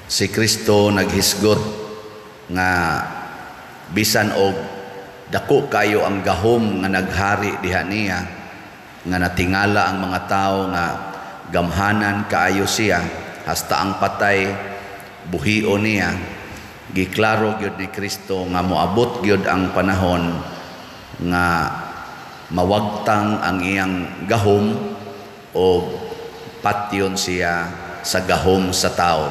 Si Kristo naghisgot nga bisan og dako kayo ang gahom nga naghari diha niya, nga natingala ang mga tao nga gamhanan kaayo siya, hasta ang patay buhio niya, giklaro gyud ni Kristo nga moabot gyud ang panahon nga mawagtang ang iyang gahom o patyon siya sa gahom sa tao.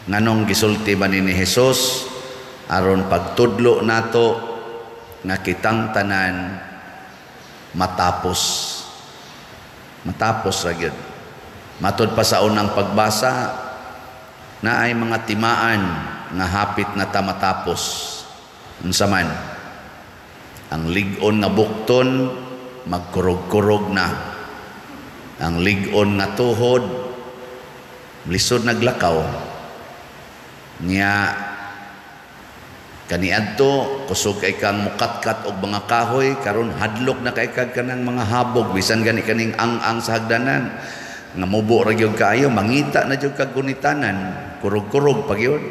Nganong gisulti ba ni Jesus? Aron pagtudlo nato nga kitang tanan matapos. Matapos ra gyud. Matod pa sa unang pagbasa, naay mga timaan nga hapit na ta matapos. Unsa man? Ang lig-on nga bukton magkurog-kurog na. Ang lig-on nga tuhod lisod naglakaw. Nya kaniadto kusog kay kang mukatkat og mga kahoy, karon hadlok na kay kag kanang mga habog, bisan gani kaning ang-ang sa hagdanan nga mubo ra gyud kaayo, mangita na gyud kag gunitanan, kurog-kurog pa gyud.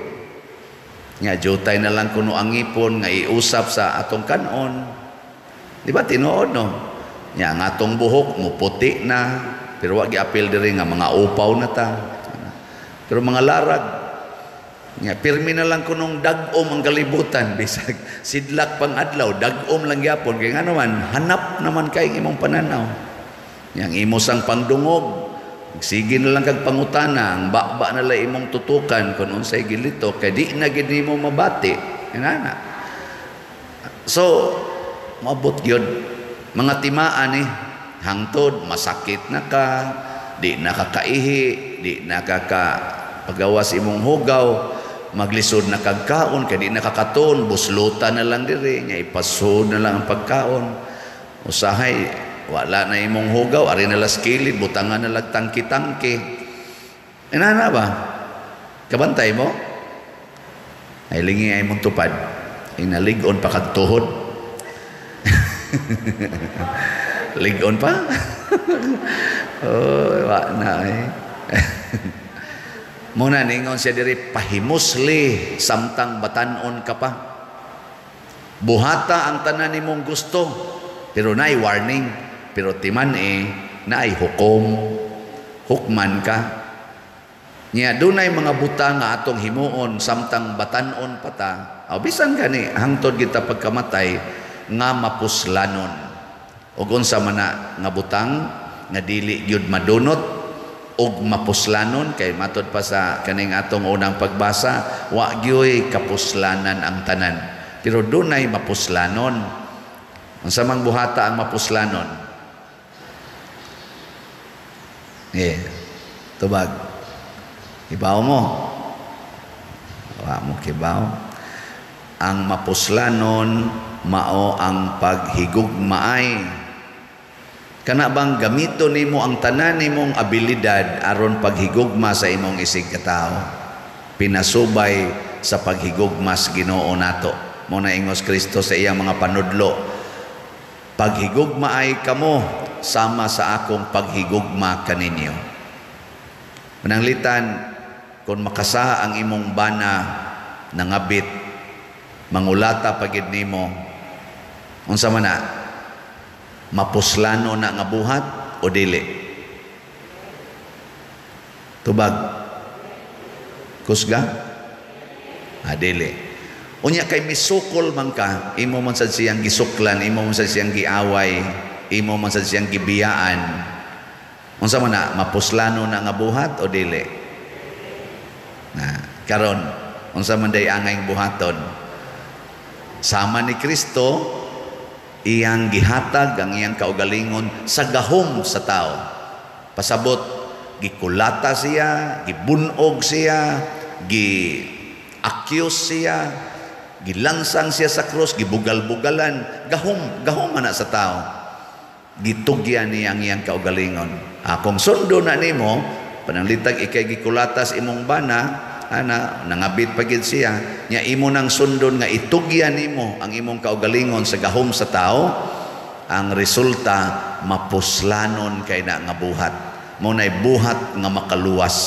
Nya jutay na lang kuno ang ngipon nga iusap sa atong kanon. Di ba tinuod, no? Nya ang atong buhok muputi na, pero wa giapil diri nga mga upaw na ta. Pero mga larag. Nya pirmi na lang kunong dag-om ang kalibutan, bisag sidlak pang adlaw, dag-om lang gyapon kay ngano man hanap naman kay imong pananaw. Nya ang imo sang pangdungog, sige na lang kag pangutana, ang baba na lang imong tutukan kung unsay gilito kay di na gid nimo mabati. Inana. So maabot gyud mga timaan ni hangtod masakit na ka, di na kakaihi, di na kaka pagawas imong hugaw, maglisod na kag kaon kay di na kakatuon, buslutan na lang diri, nya ipasod na lang ang pagkaon. Usahay wala na imong hugaw, ari na las kilid, butangan na lang tangki-tangki. Inana ba? Kabantay mo? Ay lingi ay mong tupad. Inalig-on pa kag tuhod. Lig-on pa? Oh, wa na eh. Muna ningon siya diri, pahimusli samtang batanon ka pa. Buhata ang tanan nimong gusto, pero naay warning, pero timan eh naay hukom, hukman ka. Nya dunay mga butang nga atong himuon samtang batanon pa ta. Aw bisan gani hangtod kita pagkamatay nga mapuslanon. Ug unsa man na nga butang nga dili gyud madunot og mapuslanon, kay matod pa sa kaning atong unang pagbasa, wa gyoy kapuslanan ang tanan, pero dunay mapuslanon. Unsa mang buhata ang mapuslanon? Eh, tubag. Ibaw mo. Wa mo kibaw. Ang mapuslanon mao ang paghigugmaay. Kana bang gamito nimo ang tanan nimong abilidad aron paghigugma sa imong isig katawo? Pinasubay sa paghigugma sa Ginoo nato. Mo na ingos Kristo sa iyang mga panudlo, paghigugma ay kamo sama sa akong paghigugma kaninyo. Mananglitan, kung makasa ang imong bana nangabit, mangulata pagid nimo, unsa man na? Mapuslano na nga buhat o dili? Tubag. Kusga? Ah, dili. Unya kay misukol man ka, imo man sad siyang gisuklan, imo man sad siyang giaway, imo man sad siyang gibiyaan. Unsa man na, mapuslano na nga buhat o dili? Na, karon, unsa man day angay buhaton? Sama ni Kristo, iyang gihatag ang iyang kaugalingon sa gahom sa tao. Pasabot, gikulata siya, gibunog siya, gi-accuse siya, gilansang siya sa krus, gibugal-bugalan, gahom, gahom man na sa tao. Gitugyan niya ang iyang kaugalingon. Kung sundo na nimo, pananglitag ikay gikulatas imong bana, ana, nangabit pa gid siya, nya imo nang sundon nga itugyan nimo ang imong kaugalingon sa gahom sa tao, ang resulta mapuslanon kay na nga buhat. Mo nay buhat nga makaluwas.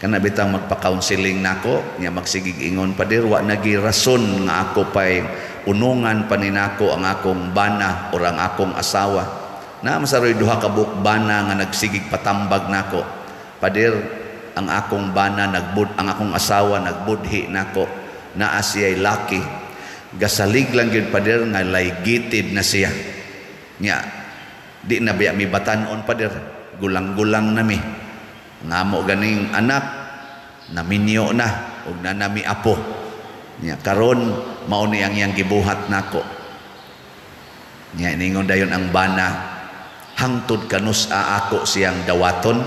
Kana bitang magpa-counseling nako nya, magsigig ingon, "Pader, wa nagi rason nga ako pay unungan pa ninako ang akong bana or ang akong asawa." Na masaroy duha ka buok bana nga nagsigig patambag nako. "Pader, ang akong bana nagbud, ang akong asawa nagbudhi nako. Naa siya'y laki. Gasalig lang gyud, pader, nga laygited na siya. Nya di na biya mi batanon, pader. Gulang-gulang na mi. Ngamo ganing anak naminyo na ug na nami apo. Nya karon mao ni ang iyang gibuhat nako." Nya ningon dayon ang bana, "Hangtod kanus-a ako siyang dawaton,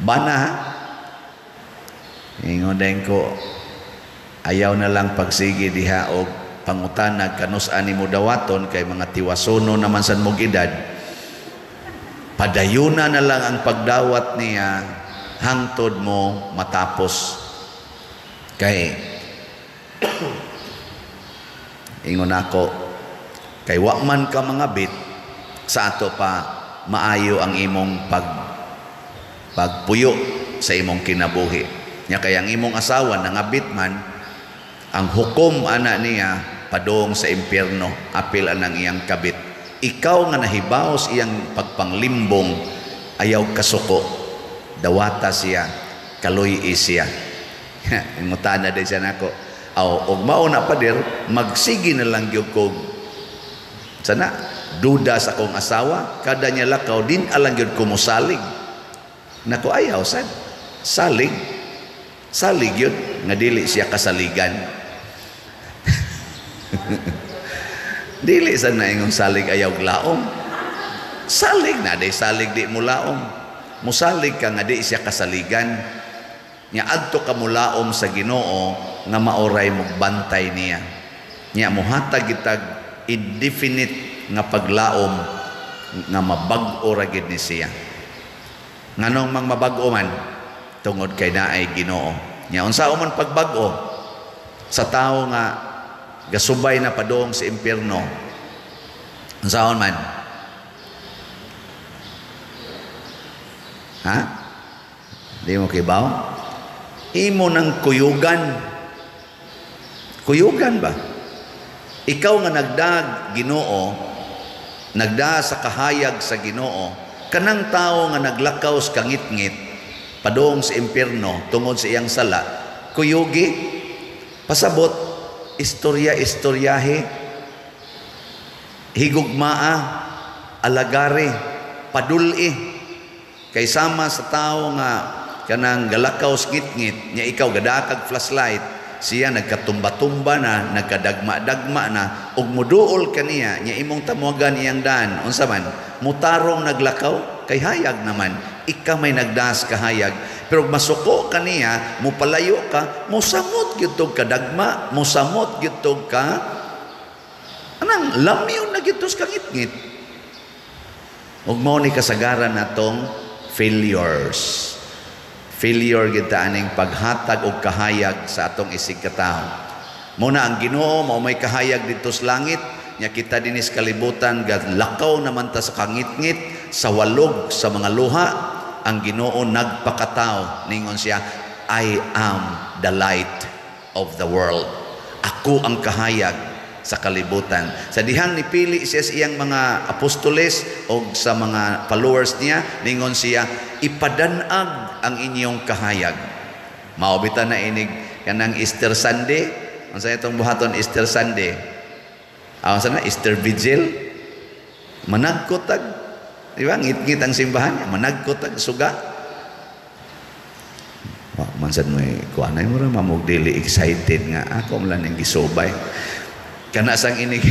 bana, ha?" Ingon dayon ko, "Ayaw na lang pagsige diha og pangutanag kanus-a nimo dawaton kay mga tiwasono naman san mong edad. Padayuna na lang ang pagdawat niya hangtod mo matapos." Kay ingon ako, kay wa man ka mga bit sa ato pa, maayo ang imong pagpuyo sa imong kinabuhi. Nya kay ang imong asawa nangabit man, ang hukom ana niya padung sa impyerno apil anang iyang kabit. Ikaw nga nahibaw sa iyang pagpanglimbong, ayaw kasuko, dawata siya, kaloy siya." Ingutana din siya nako, "Aw, og mao na, pader, magsige na lang gyud kog sana duda sa akong asawa, kada niya lakaw din alang gyud ko mosalig nako." "Ayaw sad, salig, salig yun nga dili siya kasaligan." Dili sa naingong salig ayaw glaom. Salig na day salig di mo laom. Musalig ka nga di siya kasaligan. Nya adto ka mulaom sa Ginoo nga maoray bantay niya. Nya muhatag gitag indefinite nga paglaom nga mabag-o ra gid ni siya. Nganong mang mabag-o man? Tungod kay naay Ginoo. Nya unsa man pagbag-o sa tawo nga gasubay na padung sa impyerno? Unsaon man? Ha? Di mo kibaw? Imo nang kuyugan. Kuyugan ba? Ikaw nga nagdag Ginoo, nagda sa kahayag sa Ginoo, kanang tao nga naglakaw sa kangitngit padung sa impyerno tungod sa iyang sala, kuyugi, pasabot, istorya-istoryahe, higugmaa, alagari, paduli. Kay sama sa tao nga kanang galakaw sa ngitngit, nya ikaw gadakag flashlight, siya nagkatumba-tumba na, nagkadagma-dagma na, ug muduol kaniya, nya imong tamuagan iyang daan, unsa man, mutarong naglakaw, kay hayag naman, ika may nagdas kahayag. Pero masuko kaniya, mupalayo ka, musamot gyud tog kadagma, musamot gyud tog ka anang lamyon na gyud sa kangitngit. Ug mao ni kasagaran natong failures. Failure gyud ta aning paghatag og kahayag sa atong isig katawo. Mao na ang Ginoo mao may kahayag didto sa langit, nya kita dinhi sa kalibutan lakaw naman ta sa kangitngit, sa walog sa mga luha. Ang Ginoo nagpakatao, ningon siya, "I am the light of the world." Ako ang kahayag sa kalibutan. Sa dihang nipili siya sa iyang mga apostoles o sa mga followers niya, ningon siya, "Ipadanag ang inyong kahayag." Mao bitaw na inig kanang Easter Sunday. Unsa itong buhaton Easter Sunday? Awan sana Easter Vigil? Managkotag, di ba? Ngit-ngit ang simbahan, managkotag suga. Wa man sad mo kuanay mo ra mamog dili excited nga ako man lang gisubay. Kana sang inig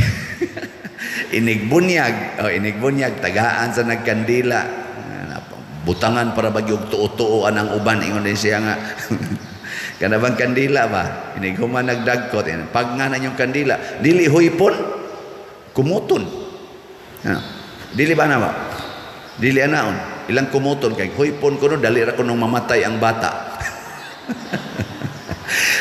inig bunyag, oh, inig bunyag tagaan sa nagkandila. Butangan para bagyog tuo-tuo anang uban, ingon din siya nga. Kana bang kandila ba? Inig human nagdagkot, pag nga na inyong kandila, dili huypon, kumuton. Ano? Dili ba na ba? Dili anaon. Ilang kumuton kay huypon kuno dali ra kuno mamatay ang bata.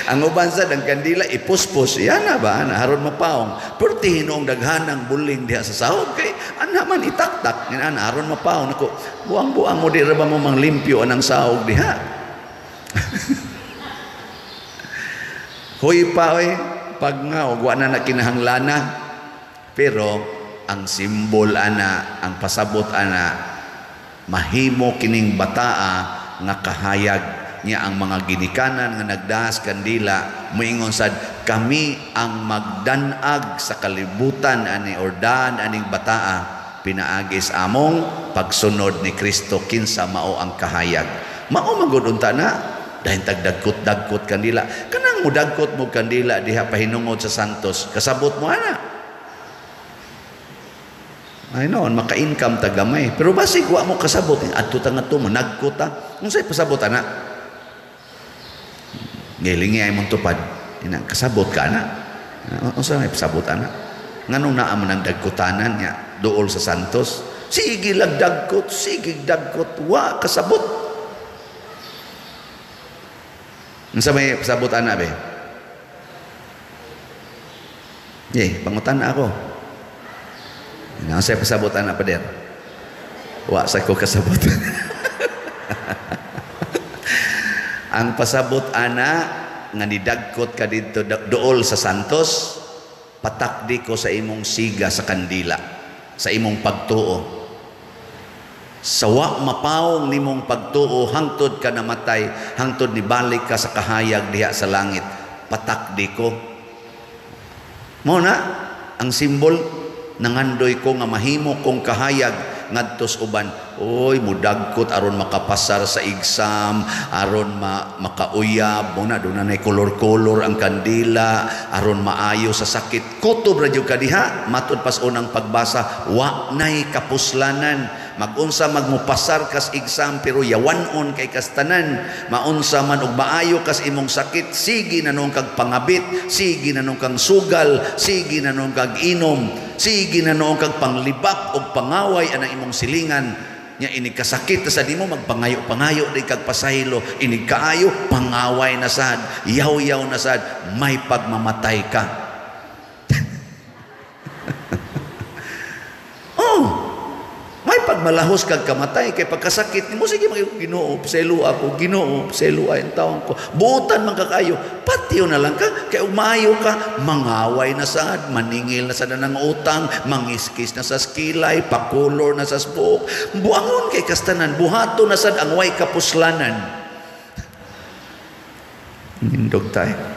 Ang uban sad ang kandila ipuspos, yan na ba ana haron mapaong. Perti hinuong daghanang buling diha sa sahog kay ana man itaktak ni ana haron mapaong nako. Buang-buang mo di ra ba mo manglimpyo anang sahog diha. Huy pa oy, pag nga og wa na na kinahanglana. Pero ang simbol ana, ang pasabot ana, mahimo kining bataa nga kahayag niya. Ang mga ginikanan nga nagdahas kandila moingon sad, "Kami ang magdanag sa kalibutan ani or daan aning bataa pinaagi sa among pagsunod ni Kristo, kinsa mao ang kahayag." Mao man gud unta na dahil tagdagkot-dagkot kandila. Kanang mudagkot mo kandila diha pahinungod sa Santos, kasabot mo ana? Ay noon, maka-income ta gamay. Pero basig wa mo kasabot, adto ta ngadto mo nagkot ta. Unsay pasabot ana? Gilingi ay mong tupad. Ina, kasabot ka ana? Unsa may pasabot ana? Nganong naa man ang dagkotanan nya duol sa Santos? Sige lang dagkot, sige dagkot, wa kasabot. Unsa may pasabot ana be? Eh, pangutan na ako. Nga sa pasabot ana, pader? Wa sa ko kasabot. Ang pasabot ana nga nidagkot ka didto duol sa Santos, patakdi ko sa imong siga sa kandila, sa imong pagtuo. Sawa mapawong nimong pagtuo hangtod ka namatay, hangtod nibalik ka sa kahayag diha sa langit. Patakdi ko. Mo na ang simbol, nangandoy ko nga mahimo kong kahayag ngadtos uban. Oy, mudagkot aron makapasar sa exam, aron makauyab, mo na doon na kolor-kolor ang kandila, aron maayo sa sakit. Kutob ra jud ka diha, matud pas unang pagbasa, wa nay kapuslanan. Magunsa magmupasar kas exam pero yawanon kay kastanan. Maunsa man og maayo kas imong sakit, sige na nung kag pangabit, sige na nung kang sugal, sige na nung kag inom, sige na nung kag panglibak og pangaway anang imong silingan. Nya inig kasakit sa nimo magpangayo-pangayo di kag pasaylo, inig kaayo pangaway na sad, yaw-yaw na sad, may pagmamatay ka. Oh, may pagmalahos kag kamatay kay pagkasakit nimo, sige mag Ginoo pasaylo ako, Ginoo pasaylo ay taon ko. Buotan man ka kayo, patiyo na lang ka kay umayo ka, mangaway na sad, maningil na sad ng utang, mangiskis na sa kilay, pakulor na sa buhok, buangon kay kastanan, buhato na sad ang way kapuslanan. Nindog tayo.